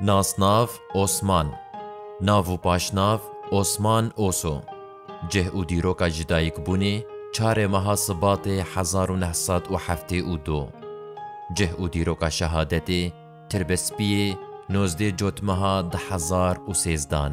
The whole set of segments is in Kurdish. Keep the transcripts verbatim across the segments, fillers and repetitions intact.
Nasnav: Osman. Nav û paşnav: Osman Oso. Cih û dîroka ji dayikbûnê: çarê meha Sibatê hezar û neh sed û heftê û du. Cih û dîroka şehadetê: Tirbespiyê, nozdeh Cotmeha du hezar û sêzdan.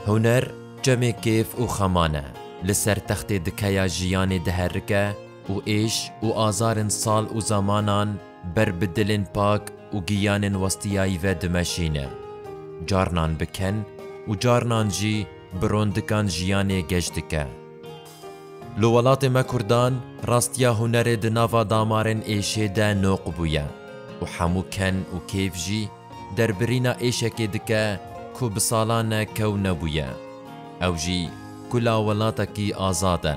Huner çemê kêf û xeman e. Li ser textê dikeya jiyanê diherike û êş û azarên sal û zemanan ber bi dilên pak û giyanên westiyayî ve dimeşîne. Carnan bi ken û carnan jî bi rondikan jiyanê geş dike. Li welatê me Kurdan, rastiya hunerê di nava damarên êşê de noq bûye û hemû ken û kêf jî derbirîna êşekê dike ku bi salan e kew nebûye. Ew jî kula welatekî azad e.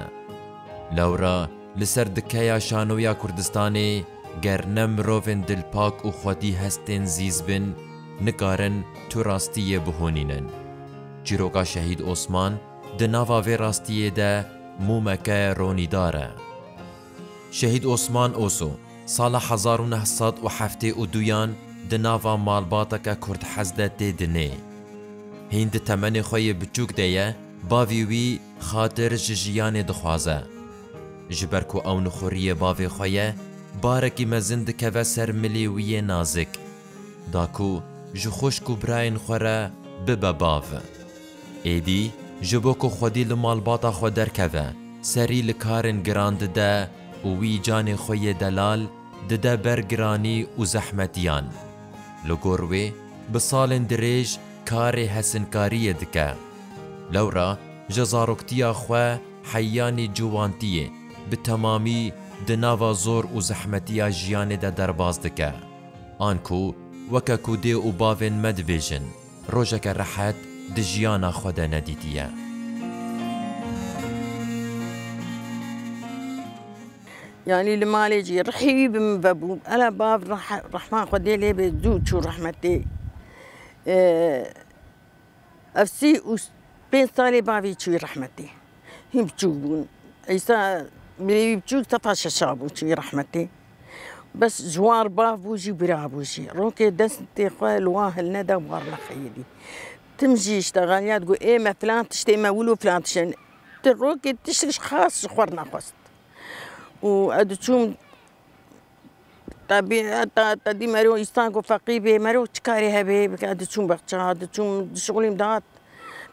Lewra li ser dikeya şanoya Kurdistanê, ger ne mirovên dilpak û xwedî hestên zîz bin, nikarin tu rastiyê bihonînin. Çîroka Şehîd Osman di nava vê rastiyê de mûmeke ronîdar e. Şehîd Osman Oso sala hezar û neh sed û heftê û duyan di nava malbateke Kurd hez de tê dinê. Hîn di temenê xwe yê biçûk de ye, bavî wî xatir ji jiyanê dixwaze. Ji ber ku ew nixuriyê bavê xwe ye, barekî mezin dikeve ser milê wî yê nazik, da ku ji xwişk û birayên xwe re bibe bav. Êdî ji bo ku xwedî li malbata xwe derkeve, serî li karên giran dide û wî canê xwe yê delal dide ber giranî û zehmetiyan. Li gor wê, bi salên dirêj karê hesinkariyê dike. Lewra ji zaroktiya xwe heyanî ciwantiyê bi temamî di nava zor û zehmetiya jiyanê de derbas dike. Anku weke ku dê û bavên me dibêjin, rojeke rehet di jiyana xwe de nedîtiye. Yanî li malê jî rihê wî bi min ve bû. Ela bav reh-, rehma Xwedê lê be, zû çû rehmetê. Ee, Ev sî û pênc salê bavê çûyî rehmetê. Hîn biçûk bûn. Îsa bilê wî biçûk sefa şeşa bû çûyî rehmetê. Bes ji wan bav bû jî bira bû jî. Rokê destê xwe li wan hilneda wan nexeyidî. Tim jî îştexaliya digot, ê me filan tiştê me wilo filan tiştên. Ti rokê tiştek ji xas ji xwe re nexwest. Û ez diçûm Te bî, te, te dî mero îstan ku feqî bê, mero çi karê hebe, bike, diçûm bexça, diçûm dişixulîm dat.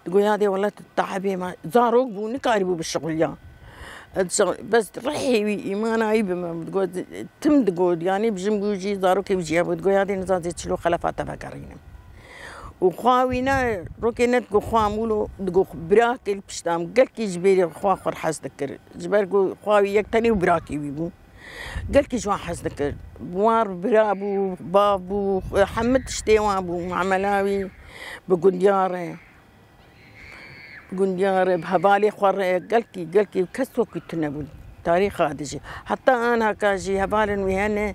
Digo, ya dê wele tu tehebê me. Zarok bû, nikarîbû bişixuliya. Bes rihê wî, îmana wî bi me, digo, tim digo, yanî bijim bû jî, zarokê wî jî hebû. Digo, ya dê nizan zê çilo xelefa te vegerînim. Û xwa wî ne, rokê ne digo, xwa mûlo, digo, birakê li pişta min, gelkî ji bêrê xwa xwe hez dikir. Ji ber ku xwa wî yek tenê û birakê wî bû. Gelkî ji wan hez dikir. Bi wan re bira bû, bav bû, hemû tiştê wan bû, muamela wî bi gundiyar re, bi gundiyar re, bi hevalê xwe re, gelkî, gelkî kes wekî tune bû tarîxa de jî. Heta anaka jî hevalên wî hene,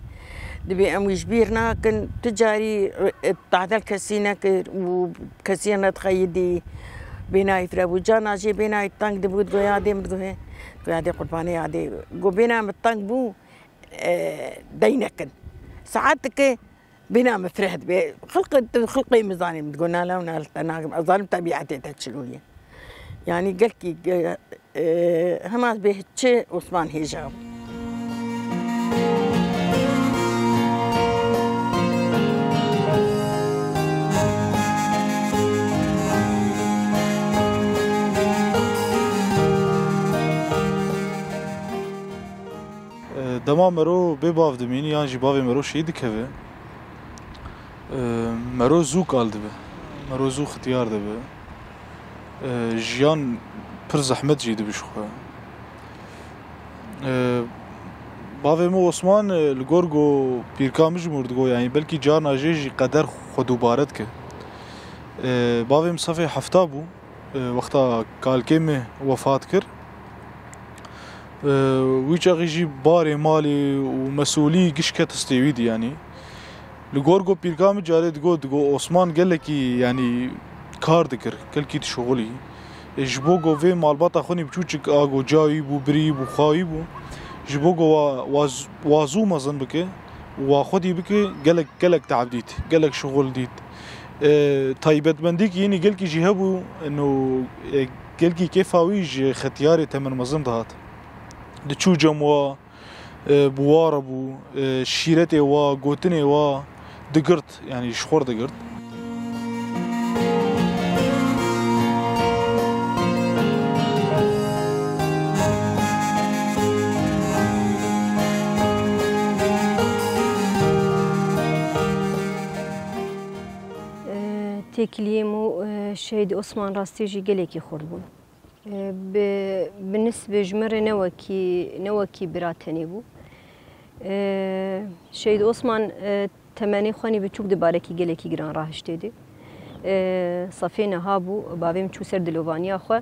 dibê em wî ji bîr nakin, tu carî, e, tahdel kesî nekir û kesî nedixeyidî, bênayî fire bû. Carna jê bênayî teng dibû, digo ya dê min digo hê, digo ya dê qurbanê ya dê. Go bêna min teng bû, e, dey nekin. Saeteke bêna min fireh dibe. Xilqê tu, xilqê min zanî min digo, nala û nal te nakim. Ez zanim tebîetê te çilo ye. Yanî gelkî, e, e, hema bê çi Osman hêja bû. Dema mero bê bav dimînî yan jî bavê mero şehîd dikeve, mero zû kal dibe, mero zû xitiyar dibe. Jiyan pir zehmet jî dibe ji xwe. Bavê min Osman, li gor ku pîrka min ji mir digot, yanî belkî carna jê jî qeder xwe dubare dike. Bavê min sefê hefta bû. E, wexta kalkê me wefat kir, e, wî çaxî jî barê malê û mesulî giş ket hestê wî dî, yanî. Li gor ku pîrka min carê digot, digot, Osman gelekî, yanî, kar dikir, gelkî dişuxulî. E, ji bo ku vê malbata xwe nî biçûçik a ku ca wî bû, birî bû, xwa wî bû, ji bo ku wa, wa z-, wa zû mezin bike, Wa xwedî bike gelek, gelek teab dît, gelek şixul dît. E, taybetmendîkî yînî gelkî jî hebû, no, e, gelkî kêfa wî ji xetiyarê temen mezin dihat. Diçû cem wa, e, bi wa re bû, e, şîretê wa, gotinê wa digirt, yanî ji xwe re digirt. Têkiliyê mû, e, Şehîd Osman rastî jî gelekî xurt bûn. E, bi, bi nisbê ji min re ne wekî, ne wekî bira tenê bû. E, Şehîd Osman, e, temenê xwe nî biçûk di barekî gelekî giran rahiştê de. E, sefê niha bû, bavê min çû ser dilovaniya xwe.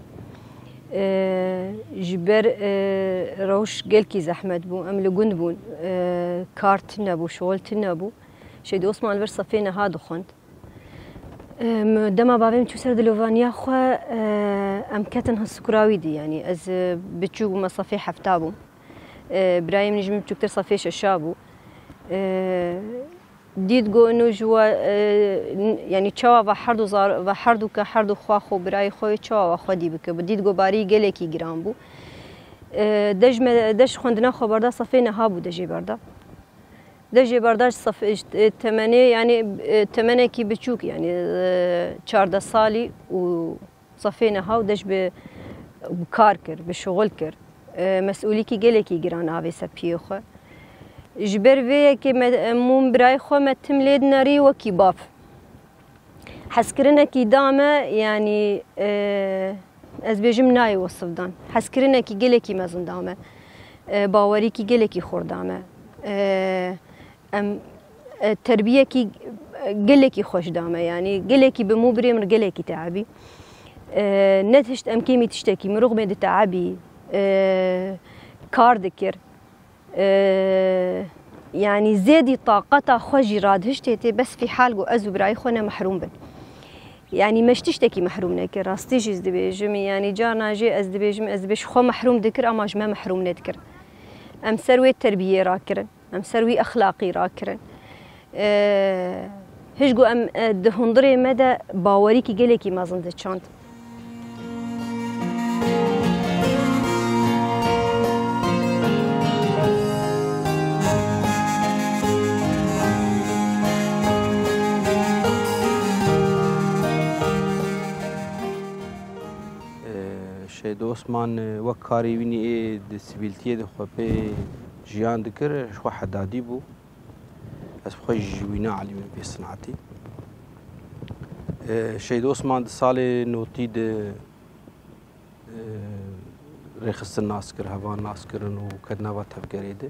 E, ji ber, e, rewş gelkî zehmet bû, em li gund bûn, e, kar tune bû, şixul tune bû. Şehîd Osman li vir sefê niha dixwend. Em, dema bavê min çû ser dilovaniya xwe, e, em ketin hin sukura wî dî. Yanî ez, e, biçûk bûme, sefê hefta bûm. E, birayê min ji min biçûktir sefê şeşa bû. E, dît got, ino ji we, e, n-, yanî çawa ve herdu zar-, ve herdu ke herdu xwe xwe birayê xwe wê çawa ve xwedî bike. Bi dît got barî gelekî giran bû. E, dej me, dej xwendina xwe berda, sefê niha bû dejê berda. Dejê berdaş sef-, temenê, yanî, e, temenekî biçûk, yanî, e, çardeh salî û sefê niha û dej bi, bi kar kir, bi şixul kir. E, mesûlîkî gelekî giran avê ser piyê xwe. Ji ber vê yekê me, e, mûn birayê xwe me tim lê dinerî wekî bav. Hezkirinekî da me, yanî, e, ez bêjim nayê wesif dan. Hezkirinekî gelekî mezin da me. E, bawerîkî gelekî xurt da me. E, em, e, terbiyekî, e, gelekî xweş da me. Yanî gelekî bi mû birê min gelekî teabî. E, ne tişt em kêmî tiştekî, mirov mê diteabî, e, kar dikir. E, yanî zêdî taqeta xwe jî radihiştê tê, bes fîhal got ez û birayê xwe ne mehrûm bin. Yanî me ji tiştekî mehrûm nekir. Rastî jî ez dibêjim, yanî carna jî ez dibêjim, ez dibê ji xwe mehrûm dikir, ama ji me mehrûm nedikir. Em ser wê terbiyê rakirin, em ser wî exlaqî rakirin. E, hişk got em, e, di hundirê me de bawerîkî gelekî mezin diçand. E, Şehîd Osman, e, wek karê wî nî ê di sivîltiyê de xwe pê jiyan dikir, ji xwe hedadî bû. Ez bi xwe jî ji wî nealî min vê sinetî. E, Şehîd Osman di salê notî de, e, rêxistin nas kir, heval nas kirin û ket nava tevgerê de.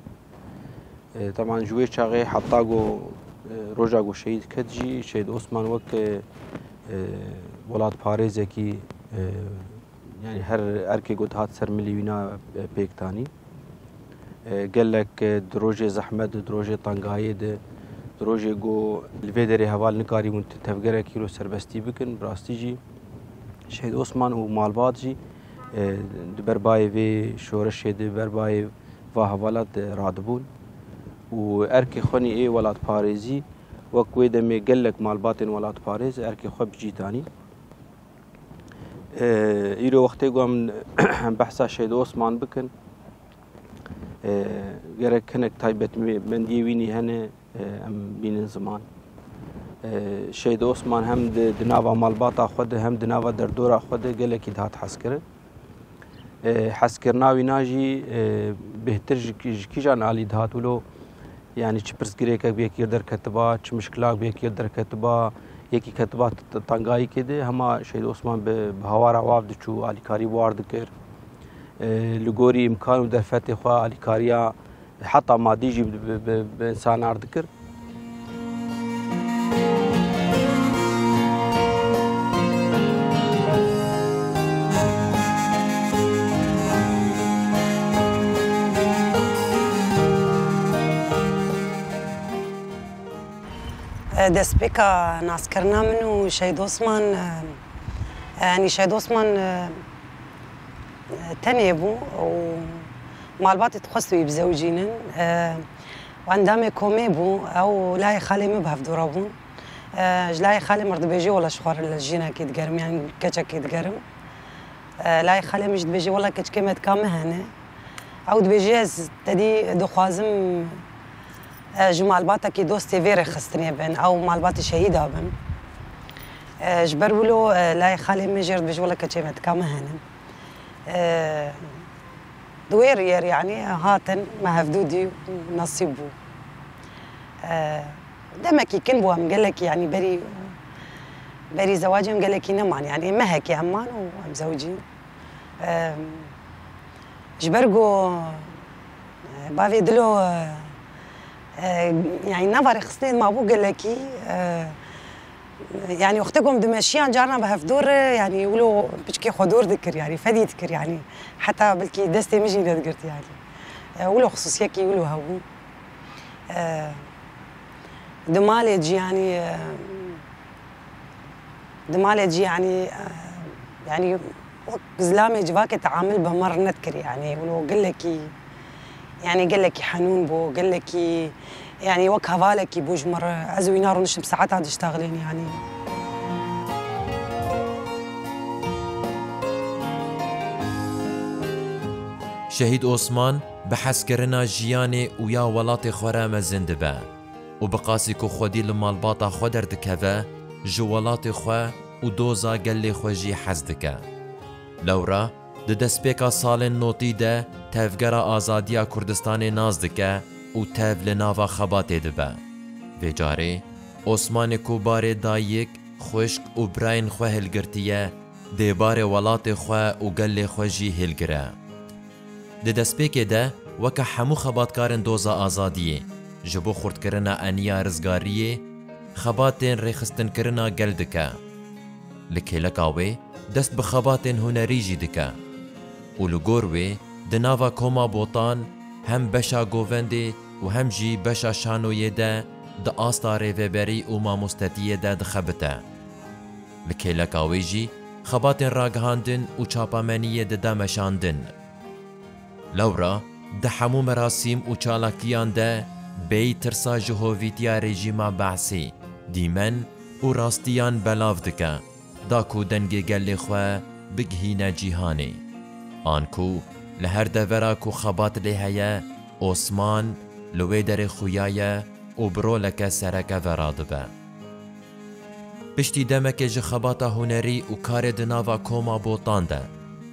E, teban ji wê çaxê heta ku, e, roja ku şehîd ket jî, Şehîd Osman wek, e, e, welatparêzekî, e, Yanî her erkê ku dihat ser milî wîna, e, pêk tanî. E, gelek, e, di rojê zehmet de, di rojê tengayê de, di rojê ku li vê derê heval nikarîbûn te-, tevgerekî ro serbestî bikin, bi rastî jî Şehîd Osman û malbat jî, e, di ber bayê vê şoreşê de, ber bayê va hevala de radibûn û erkê xwe nî ê welatparêzî wek wê demê gelek malbatên welatparêz erkê xwe bi cî tanî. E, îro wextê ku em behsa Şehîd Osman bikin, e, gerek hinek taybetmendiyê wî nî hene, e, em bînin ziman. E, Şehîd Osman hem di, di nava malbata xwe de hem di nava derdora xwe de gelekî dihat hezkirin. E, hezkirina wîna jî, e, bêhtir ji, ji kîjan alî dihat wilo? Yanî çi pirsgirêkek bi yekî re derketiba, çi mişkilak bi yekî re derketiba, yekî ketiba t-, t-, tengayîkê de, hema Şehîd Osman bi, bi hawara wan diçû, alîkarî bi wan dikir. E, li gorî îmkan û derfetê xwe alîkariya heta madî jî bi, bi, bi, bi însanan dikir. Destpêka naskirina min û Şehîd Osman, e, e, yanî Şehîd Osman, e, tenê bû û malbatê dixwest wî bizewicînin. E, Endamê komê bû, ew layê xalê min bi hevdû re bûn. E, ji layê xalê min re dibêjî, wela ji xwe re li jinekî digerim, yan keçekî digerim. E, layê xalê min jî dibêjî, wela keçikê me dika min hene. Ew dibêjî, ez tedî dixwazim, e, ji malbatekî dostê vê rêxistinê bin, ew malbatê şehîda bin. E, ji ber wilo, e, layê xalê min jê re dibêjî, wela keçê me dika min hene. E, di wê riyê re, yanî, hatin, me hevdû dî û nesîb bû. E, demekî kin bû, em gelekî, yanî, berî, berî zewacê em gelekî neman, yanî, mehekê em man û em zewicîn. E, ji ber ku, e, bavê Dilo, e, e, yanî, nava rêxistinê mabû gelekî, e, Yanî wextê ku em dimeşiyan carna bi hevdû re, yanî wilo piçkê xwe dûr dikir, yanî fedî dikir, yanî heta belkî destê min jî nedigirt, yanî. E, wilo xisûsiyekî wilo hebû. E, di malê cî, yanî, e, di malê cî, yanî, e, yanî wek zilamê civakê teamil bi me re nedikir, yanî wilo gelekî, yanî gelekî henûn bû, gelekî, yanî wek hevalekî bû ji me re. Ez û wîna rûniştim saeta diştexilên, yanî. Şehîd Osman bi hezkirina jiyanê û ya welatê xwe re mezin dibe û bi qasî ku xwedî li malbata xwe derdikeve, ji welatê xwe û doza gelê xwe jî hez dike. Lewra di destpêka salên notî de Tevgera Azadiya Kurdistanê nas dike û tev li nava xebatê dibe. Vê carê Osmanê ku barê dayik, xwişk û birayên xwe hilgirtiye, dê barê welatê xwe û gelê xwe jî hilgire. Di destpêkê de weke hemû xebatkarên doza azadiyê, ji bo xurtkirina eniya rizgariyê, xebatên rêxistinkirina gel dike. Li kêleka wê dest bi xebatên hunerî jî dike û li gor wê di nava Koma Botan hem beşa govendê û hem jî beşa şanoyê de di asta rêveberî û mamostetiyê de dixebite. Li kêleka wê jî xebatên ragihandin û çapameniyê dide meşandin. Lewra di hemû merasîm û çalakiyan de bêyî tirsa ji hovîtiya rejîma Be'sî dîmen û rastiyan belav dike, da ku dengê gelê xwe bigihîne cîhanê. An ku li her devera ku xebat lê heye, Osman li wê derê xuya ye û bi roleke sereke ve radibe. Piştî demekê ji xebata hunerî û karê di nava Koma Botan de,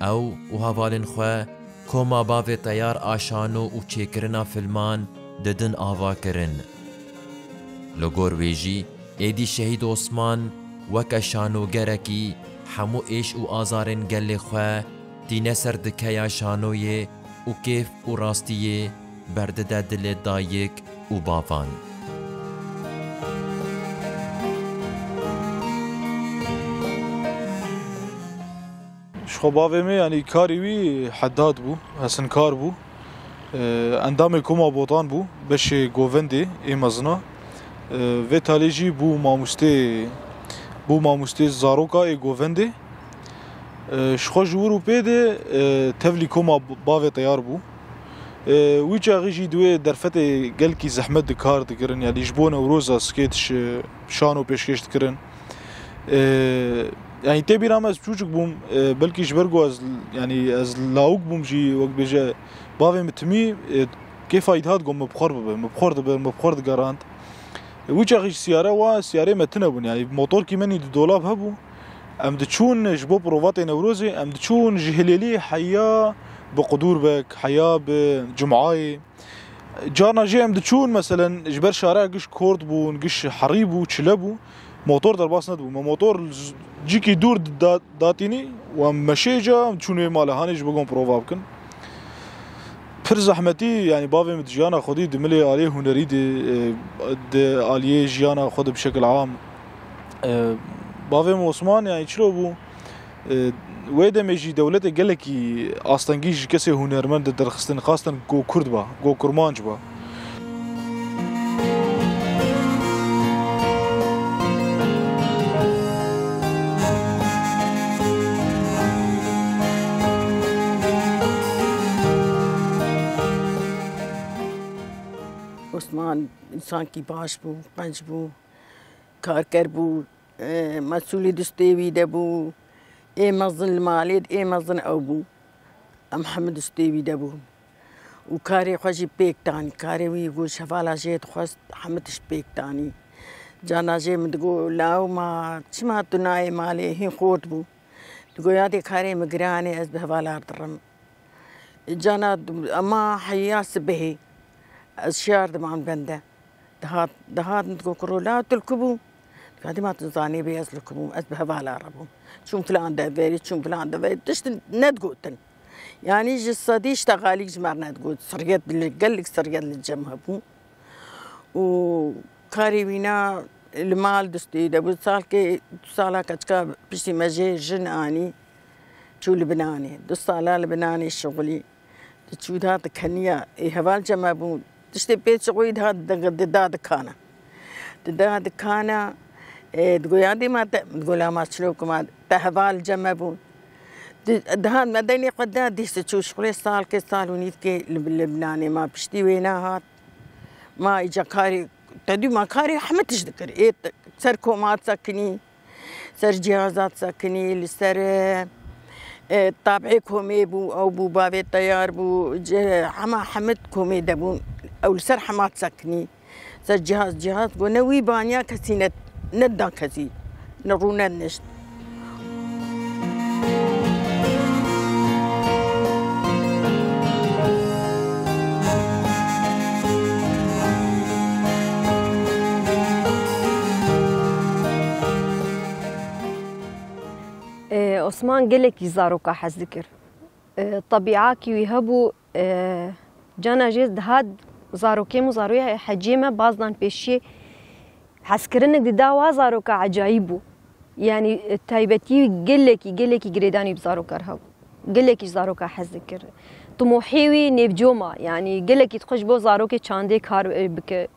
ew û hevalên xwe Koma Bavê Teyar a şano û çêkirina filman didin avakirin. Li gor wê jî êdî Şehîd Osman weke şanogerekî hemû êş û azarên gelê xwe tîne ser dikeya şanoyê û kêf û rastiyê berdide dilê dayik û bavan. Ji xwe bavê min, yanî karê wî heddad bû, hesinkar bû. Endamê Koma Botan bû, beşê govendê ê mezin a. Vê talê jî bû mamostê, bû mamostê zaroka ê govendê. Ji xwe ji wir û pê de tevlî Koma Bavê Teyar bû. Wî çaxî jî di wê derfetê gelkî zehmet di kar dikirin, yanî ji bo Newroza skêt şano pêşkêş dikirin. Yanî tê bîra me ez çûçik bûm, belkî ji ber ku ez, yanî ez lawik bûm jî, wek bêje, bavê min timî kêfa wî dihat ku min bi xwe re bibe, min bi xwe re dibir, min bi xwe re digerand. Wî çaxî jî siyare wa, siyarê me tune bûn, yanî motorkî me nî di dolab hebû. Em diçûn ji bo provatê Newrozê, em diçûn ji Hilêlî heya bi Qudûrbek, heya bi Cum'ayê. Carna jî em diçûn, meselen, ji ber şara giş kort bûn, giş herî bû, çile bû, motor derbas nedibû. Me motor cîkî dûr da-, datînî û em meşê ca, em diçûn wê mala hanê ji bo ku em prova bikin. Pir zehmetî, yanî bavê min di jiyana xwedî di milê aliyê hunerî de, e, di aliyê jiyana xwe de bi şekil am, e, bavê min Osman, yanî çilo bû? E, wê demê jî dewletê gelekî astengî ji kesê hunermend derxistin, xastin ku kurd ba, ku kurmanc ba. Osman însankî baş bû, qenc bû, karker bû, e, mesûlî dustê wî de bû. Ê mezin li malê de, ê mezin ew bû. Em hemû dustê wî de bûn. Û karê xwe jî pêk danî. Karê wî ku ji hevala jê dixwest, hemû tişt pêk danî. Cana jê min digot, "Law ma, çima tu nayê malê?" Hîn xort bû. Digot, "Ya dê karê min giran e, ez bi hevala dirim." Cana ema heya sibehê ez şiyar diman bende. Dihat, dihat min digot, "Kuro, la tu li ku bû?" Digot, "Dî ma tu zanî bê ez li ku bûm, ez bi hevala re bûm. Çûm filan deverê, çûm filan deverê." Tişt nedigotin. Yanî ji sedî ştegalîk ji me re nedigot. Siryet li, gelek siryet li cem hebû. Û karê wîna li mal dustê de bû. Salkê, du sala keçika piştî me jê jin anî, çû li binanê. Du sala li binanê şixulî. Diçû dihat dikeniya, ê heval cem hebûn. Tiştê pê çixûyî dihat di-, dida dikana. Dida dikana, ê, digot, "Ya dê ma te", digot, "La ma çilo ku ma te heval cem hebûn." Di-, dihat me deynê xwe da, dîs diçû şixulê salkê, sal û nîvkê li, li binanê ma piştî wê nehat. Ma îca karê, te dû ma karê hemû tişt dikir. Ê te-, ser koma sekinî, ser cîhaza sekinî, li ser, e, e, tabê komê bû, ew bû, bavê teyar bû, ci-, hema hemû komê de bûn, ew li ser hema sekinî. Ser cîhaz, cîhaz got, ne wî baniya kesî ne, neda kesî, ne rû nedinişt. Ee, Osman gelekî zaroka hez dikir. Ee, tebîakî wî hebû, ee, cana jê dihat zarokê min, zaroya heciyê me bazdan pêşiyê. Hezkirinek dida wa zaroka ecayîb bû. Yanî, e, taybetî gelekî, gelekî girêdanî bi zarokar hebû. Gelekî ji zaroka hez dikir. Timohê wî nêvco ma, yanî gelekî dixwe ji bo zarokê çandê kar, e, bike.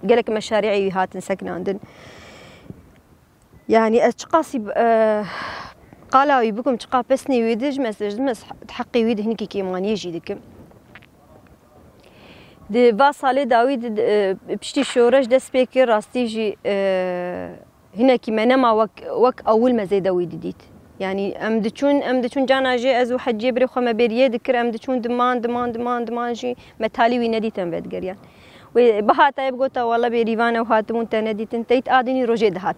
Gelek meşarî'ê wî hatin sekinandin. Yanî ez çiqasî, e, qala wî bikim, çiqa pesnê wî dijim, ez dijim, ez heqê wî di hinkî kêmaniyê jî dikim. Di va salê dawî di, e, piştî şoreş dest pê kir, rastî jî, e, hinekî me nema wek, wek ewil me zêde wî didît. Yanî em diçûn, em diçûn cana jê ez û heciyê birê xwe me bêriyê dikir, em diçûn diman, diman, diman, diman jî me talî wî nedît em vedigeriyan. Wê bihata ye bigota, "Wele bêrîvan ew hatibûn te nedîtin." Teyt a dinî rojê dihat.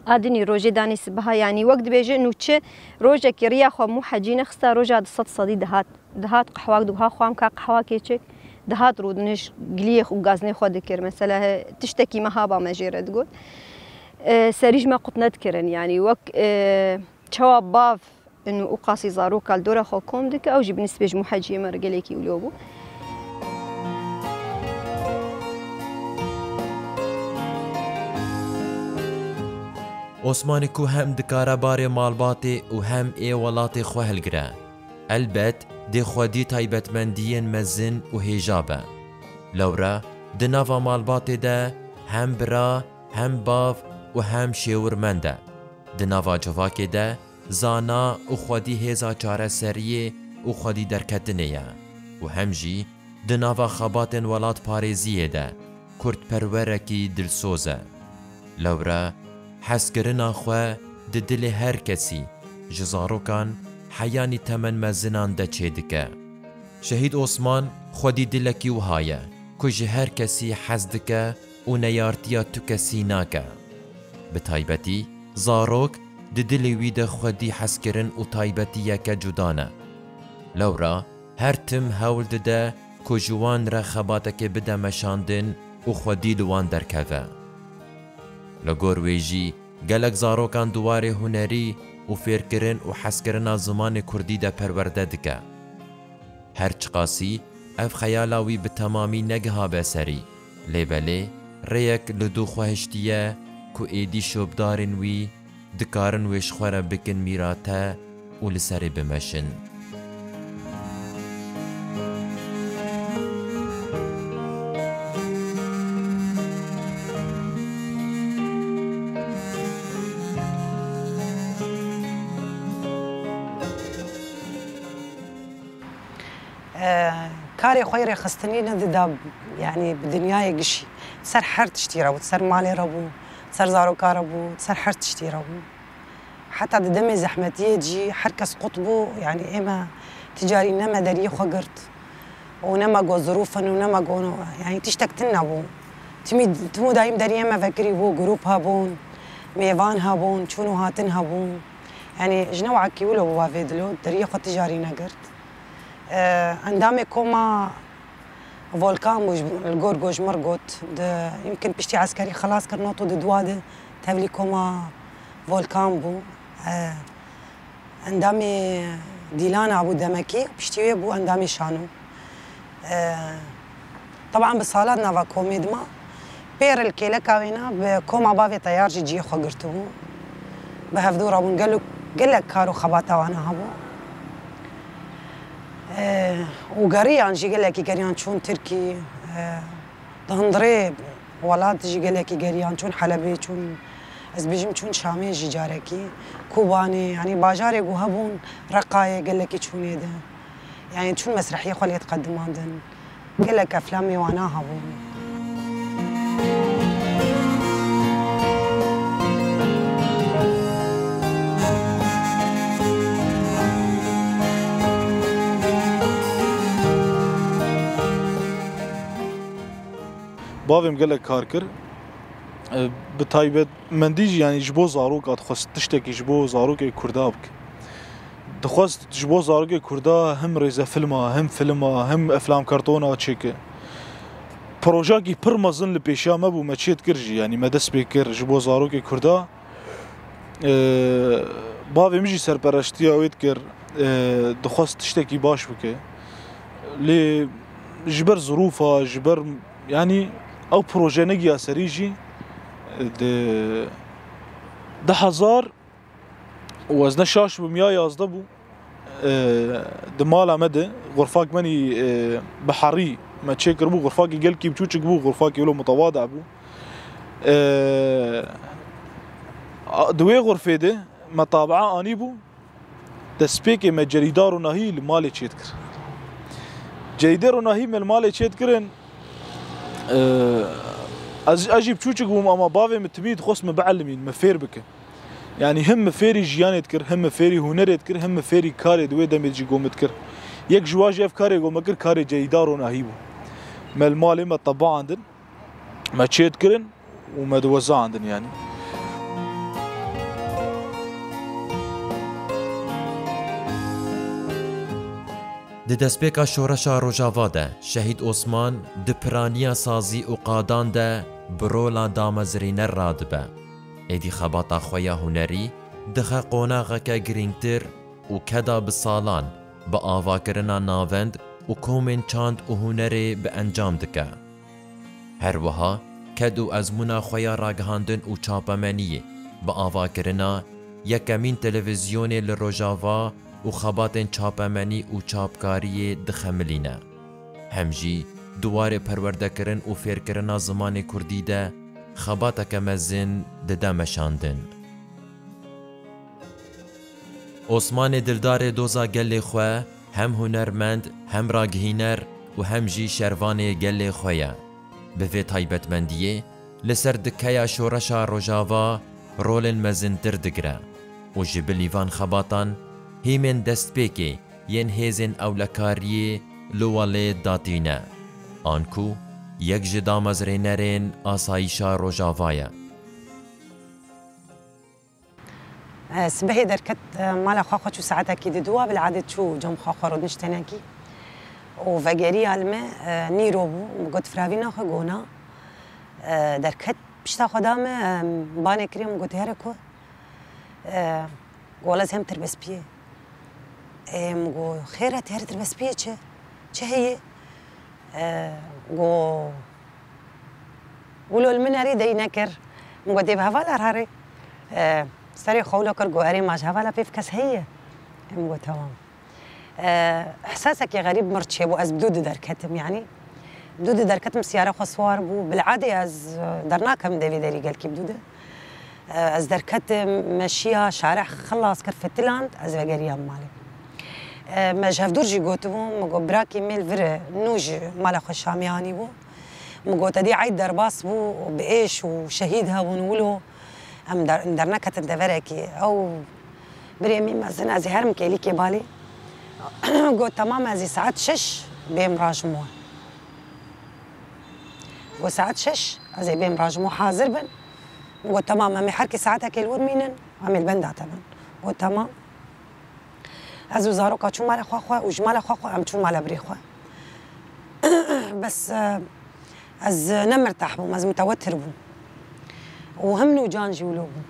A dinî rojê danî sibiha, yanî wek dibêje nûçe, rojekî riya xwe mû hecî nexista, roja di sed sedî dihat. Dihat qehwak digot, "Ha xwam ka qehwakê çek." Dihat rûdinêj giliyê xwe, gaznê xwe dikir. Mesela he, tiştekî me haba me jê re digot. E, serî ji me qut nedikirin, yanî wek, e, çawa bav in û qasî zaroka li dora xwe kom dike, ew jî bi nisbê ji mû heciyê me re gelekî wilo bû. Osmanî ku hem dikare barê malbatê û hem ê welatê xwe hilgire. Elbet dê xwedî taybetmendiyên mezin û hêja be. Lewra di nava malbatê de hem bira, hem bav û hem şêwirmend e. Di nava civakê de zana û xwedî hêza çareseriyê û xwedî derketinê ye û hem jî di nava xebatên welatparêziyê de kurdperwerekî dilsoz e. Lewre hezkirina xwe di dilê her kesî, ji zarokan heyanî temenmezinan de çêdike. Şehîd Osman xwedî dilekî wiha ye ku ji her kesî hez dike û neyartiya tu kesî nake. Bi taybetî zarok di dilê wî de xwedî hezkirin û taybetiyeke cuda ne. Lewra her tim hewl dide ku ji wan re xebateke bide meşandin û xwedî li wan derkeve. Li gor wê jî gelek zarokan di warê hunerî û fêrkirin û hezkirina zimanê kurdî de perwerde dike. Her çiqasî ev xeyala wî bi temamî negihabe serî, lê belê rêyek li dû xwe hiştiye ku êdî şopdarên wî dikarin wê ji xwe re bikin mîrate û li serê bimeşin. Rê xwe yê rêxistinî nedida, yanî bi dinyayê gişî. Ser her tiştî re bû, ser malê re bû, ser zaroka re bû, ser her tiştî re bû. Heta di demê zehmetiyê jî her kes qut bû, yanî ême ti carî ne me deriyê xwe girt û ne me got zirûf in û ne me got, yanî tiştek tune bû. Timî, tim û dayîm deriyê me vekirî bû, grûp hebûn, mêvan hebûn, çûn û hatin hebûn. Yanî ji newekî wilo bû bavê dilo, deriyê xwe ti carî negirt. Eee, endamê koma Volkan bû, ji, li gor ku ji min re got, di, yimkin piştî eskerî xelas kir, not û di dua de tevlî koma Volkan bû. Eee, endamê Dîlana bû demekî, piştî wê bû endamê Şano. Eee, Teban bi salan nava komê dima. Pêr li kêleka wêna bi koma bavê Teyar jî cihê xwe girtibû. Bi hevdû rabûn, gelek, gelek kar û xebata wana hebû. Eee, û geriyan jî gelekî geriyan çûn Tirkî, eee, di hundirê welat jî gelekî geriyan çûn Helebê, çûn, ez bêjim çûn Şamê jî carekî, Kobanê, yanî bajarê ku hebûn Reqayê gelekî çûnê de. Yanî çûn mesrehiyê xwe lê diqedimandin. Gelek eflamê wana hebûn. Bavê min gelek kar kir. E, bi taybetmendî jî, yanî ji bo zaroka dixwest tiştekî ji bo zarokê Kurda bike. Dixwest ji bo zarokê Kurda him rêzefilma, him filma, him eflamkartona çêke. Projeyekî pir mezin li pêşiya me bû, me çêdikir jî, yanî me dest pê kir ji bo zarokê Kurda. Ee, bavê min jî serpereştiya wê dikir, ee, dixwest tiştekî baş bike. Lê ji ber zirûfa, ji ber, yanî ew proje negiya serî jî, ee, di du hezar û ez ne şaş bim ya yazdeh bû, e, di mala me de xurfak menî, e, bi herî me çêkiribû, xurfakî gelkî biçûçik bû, xurfakî wilo mutewada bû. E, a, di wê xurfê de me tabaa anîbû, destpêkê me cerîda ronahî li malê çêdikir. Cerîdê ronahî me li malê çêdikirin, e, ez, ez jî biçûçik bûm, ama bavê min timî dixwest min bielimîn, min fêr bike. Yanî him min fêrî jiyanê dikir, him min fêrî hunerê dikir, him min fêrî karê di wê demê jî ku min dikir. Yek ji wan jî ev karê ku min kir, karê Ceyda Ronahî bû. Me li malê me tebaandin, me çêdikirin û me diwezaandin yanî. Di destpêka şoreşa Rojava de Şehîd Osman di piraniya sazî û qadan de bi rola damezrîner radibe. Êdî xebata xwe ya hunerî dixe qonaxeke girîngtir û keda bi salan bi avakirina navend û komên çand û hunerê bi encam dike. Her wiha ked û ezmûna xwe ya ragihandin û çapemeniyê bi avakirina yekemîn televîzyonê li Rojava û xebatên çapemenî û çapkariyê dixemilîne. Hem jî di warê perwerdekirin û fêrkirina zimanê kurdî de xebateke mezin dide meşandin. Osmanê Dildarê doza gelê xwe hem hunermend, hem ragihîner û hem jî şervanê gelê xwe ye. Bi vê taybetmendiyê li ser dikeya şoreşa Rojava rolên mezintir digire û ji bilî van xebatan hîmên destpêkê yên hêzên ewlekariyê li welê datîne, anku yek ji damezrênerên asayîşa Rojava ye. Sibehê derket, mala xwe xwe çû saetekî di dû, bi li adê çû cem xwe xwe rûdinişt tenekî û vegeriya li me, nîro bû, min got firavîna xwe gona, derket pişta xwe da me, banê kirê min got here ku, Got, wele ez hem tirbespiyê. Ê, min got, xêr e, tê here tirbespiyê çi? Çi heye? Ê, got, wilo li min erê dey nekir. Min got, dê bi hevala re herê. Ê, serê xwe wilo kir, got, erê ma ji hevala pê kes heye? Ê, min got, tamam. Ehsasekî xerîb mir çêbû, ez bi dû di derketim, yanî. Bi dû di derketim, siyara xwe siwar bû. Bil'adê ez, e, dernakem devê derî gelkî bi dû di. E, ez derketim, meşiya, şareh xilas kir, fitiland, ez vegeriyam malê. E, me ji hevdûr jî gotibû, min got, "Birakî mêl vir e, nû ji mala xwe Şamê anîbû." Min got, "Edî eyd derbas bû, bi êş û şehîd hebûn wilo. Em der-, derneketin deverekî." Ew birê min mezin, ez ê herim kêlîkê balî. Got, "Temam, ez ê saet şeş bêm rajim we." Got, "Saet şeş ez ê bêm rajim we, hazir bin." Min got, "Temam, em ê her kê saetekê li wir mînin, em ê li benda te bin." Got, "Temam." Ez û zaroka çûn mala xwe xwe û ji mala xwe xwe em çûn mala birê xwe. Bes, e, ez ne mirtah bûm, ez mutewetir bûm. Û him nûcan jî wilo bû.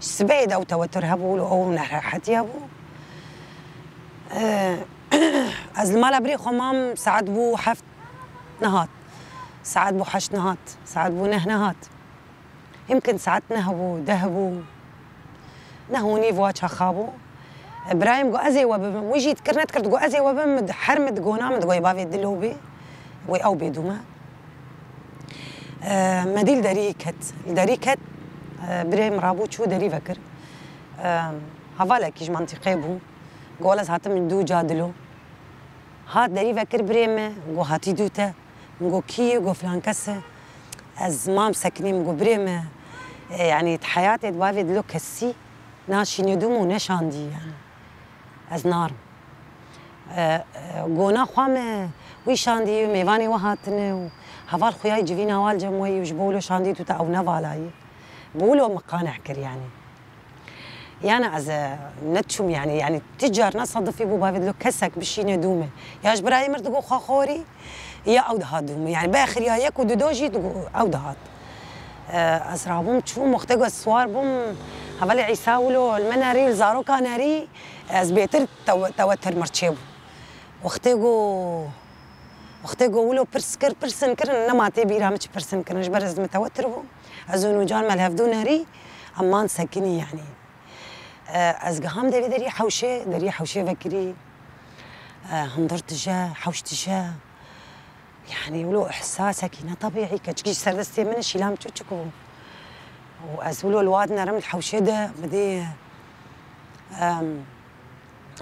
Ji sibehê de ew tewetir hebû, wilo ew nerehetî hebû. E, ez li mala birê xwe mam, saet bû heft nehat. Saet bû heşt nehat. Saet bû neh nehat. Yimkin saet neh bû, deh bû. Neh û nîv wa çaxa bû. Birayê min got, "Ez ê we bibim." Wî jî dikir nedikir, digot, "Ez ê we bibim." Min di-, her min digona, min digot, "Ê bavê dilo bê." Wê ew bê dû me. E, me dî li derî ket. Li derî ket, e, birê min rabû çû derî vekir. E, hevalekî ji mantîqê bû. Got, "Wele ez hatim dû ca dilo." Hat derî vekir birê min, got, "Hatî dû te?" Min got, "Kî ye?" Got, "Filan kes e." Ez mam sekinî, min got, "Birê min, e, yanî di heyatê di bavê dilo kesî naşîne dû min û neşandî, yanî ez narim." E, e, gona xwe min wî şandî, mêvanê we hatine û heval xuyayî civîna wal cem we yî û ji bo wilo şandî tu te ew nevalayî. Bi wilo min qaneh kir, yanî. Yana ez, e, neçûm, yanî, yanî ti car nesadifî bû bavê dilo kesek bişîne dû min. Ya ji birayê mir digot xwe xorî, ya ew dihat dû min. Yanî bexiriya yek û dido jî digot ew dihat. E, ez rabûm çûm, wextê ku ez siwar bûm, hevalê Îsa wilo li me nerî, li zaroka nerî, ez bêtir tew-, tewetir mir çêbû. Wextê ku, wextê ku wilo pirs kir, pirsin kirin, nema tê bîra min çi pirsin kirin, ji ber ez mutewetir bûm. Ez û nûcan me li hevdû nerî, em man sekinî, yanî. E, ez giham devê derî hewşê, derî hewşê vekirî. E, hundir dije, hewş dije. Yanî, wilo ihsasekî ne tebîî, keçikî ji ser destê min e, şîla min çûçik bû. Û ez wilo li wad nerim li hewşê de, bi dê, em,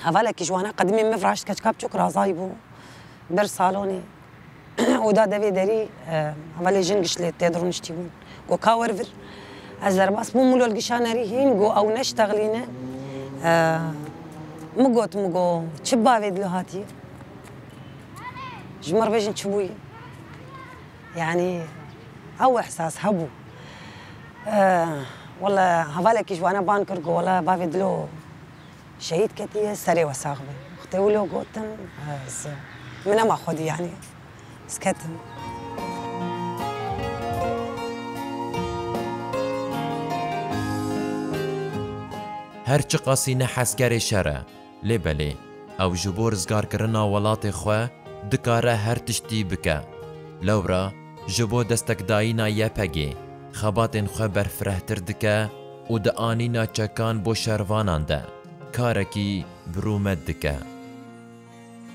hevalekî ji wana qedimê min viraşt, keçika biçûk razayî bû ber salonê. Û da devê derî, e, hevalê jin giş lê tê dirûniştî bûn. Got, "Ka wer vir." Ez derbas bûm, wilo li gişa nerî hîn, got, "Ew neştexlîne." E, min got, min got, "Çi bavê dilo hatiye? Ji min re bêjin çi bûye?" Yanî, ew ihsas hebû. E, wele hevalekî ji wana ban kir, got, "Wele bavê dilo şehîd ketiye, serê we sax be." Wextê wilo gotin, ez, min nema xwedî, yanî, ez ketim. Her çiqasî ne hezkerê şer e, lê belê, ew ji bo rizgarkirina welatê xwe dikare her tiştî bike. Lewra ji bo destekdayîna Y P G xebatên xwe berfirehtir dike û di anîna çekan bo şervanan de karekî bi rûmet dike.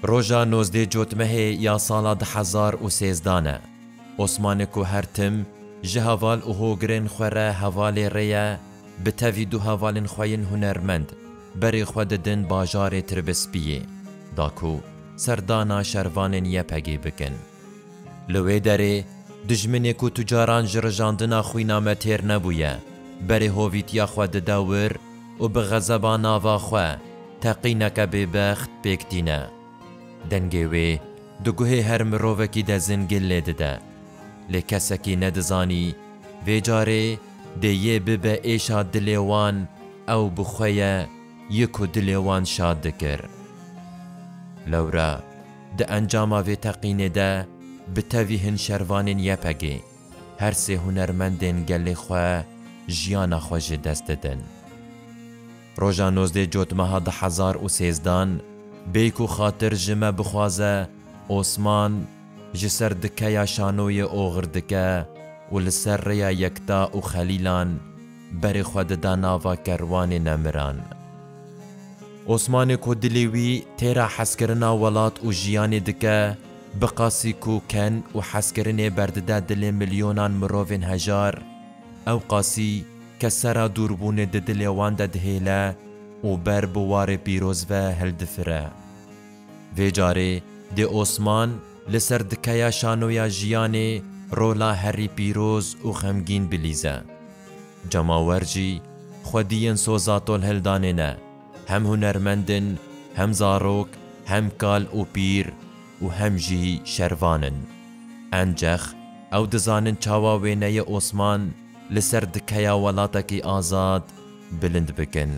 Roja nozdeh Cotmehê ya sala du hezar û sêzdan e. Osmanê ku her tim ji heval û hogirên xwe re hevalê rê ye, bi tevî du hevalên xwe yên hunermend berê xwe didin bajarê Tirbispiyê, da ku serdana şervanên Y P G bikin. Li wê derê, dijminê ku tu caran ji rijandina xwîna me têr nebûye, berê hovîtiya xwe dide wir û bi xezeba nava xwe teqîneke bêbext pêk tîne. Dengê wê di guhê her mirovekî de zingil lê dide. Lê kesekî nedizanî, vê carê dê yê bibe êşa dilê wan, ew bi xwe ye, yi ku dilê wan şad dikir. Lewra di encama vê teqînê de bi tevî hin şervanên Y P G, her sê hunermendên gelê xwe jiyana xwe ji dest didin. Roja nozdeh Cotmeha du hezar û sêzdan, bêyî ku xatir ji me bixwaze, Osman ji ser dikeya şanoyê oxir dike û li ser rêya Yekta û Xelîlan berê xwe dida nava kerwanê nemiran. Osmanê ku dilê wî têra hezkirina welat û jiyanê dike, bi qasî ku ken û hezkirinê berdide dilê milyonan mirovên hejar, ew qasî kesera dûrbûnê di dilê wan de dihêle û ber bi warê pîroz ve hildifire. Vê carê dê Osman li ser dikeya şanoya jiyanê rola herî pîroz û xemgîn bilîze. Cemawer jî xwediyên soza tolhildanê ne. Hem hunermend in, hem zarok, hem kal û pîr û hem jî şervan in. Encex ew dizanin çawa wêneyê Osman li ser dikeya welatekî azad bilind bikin.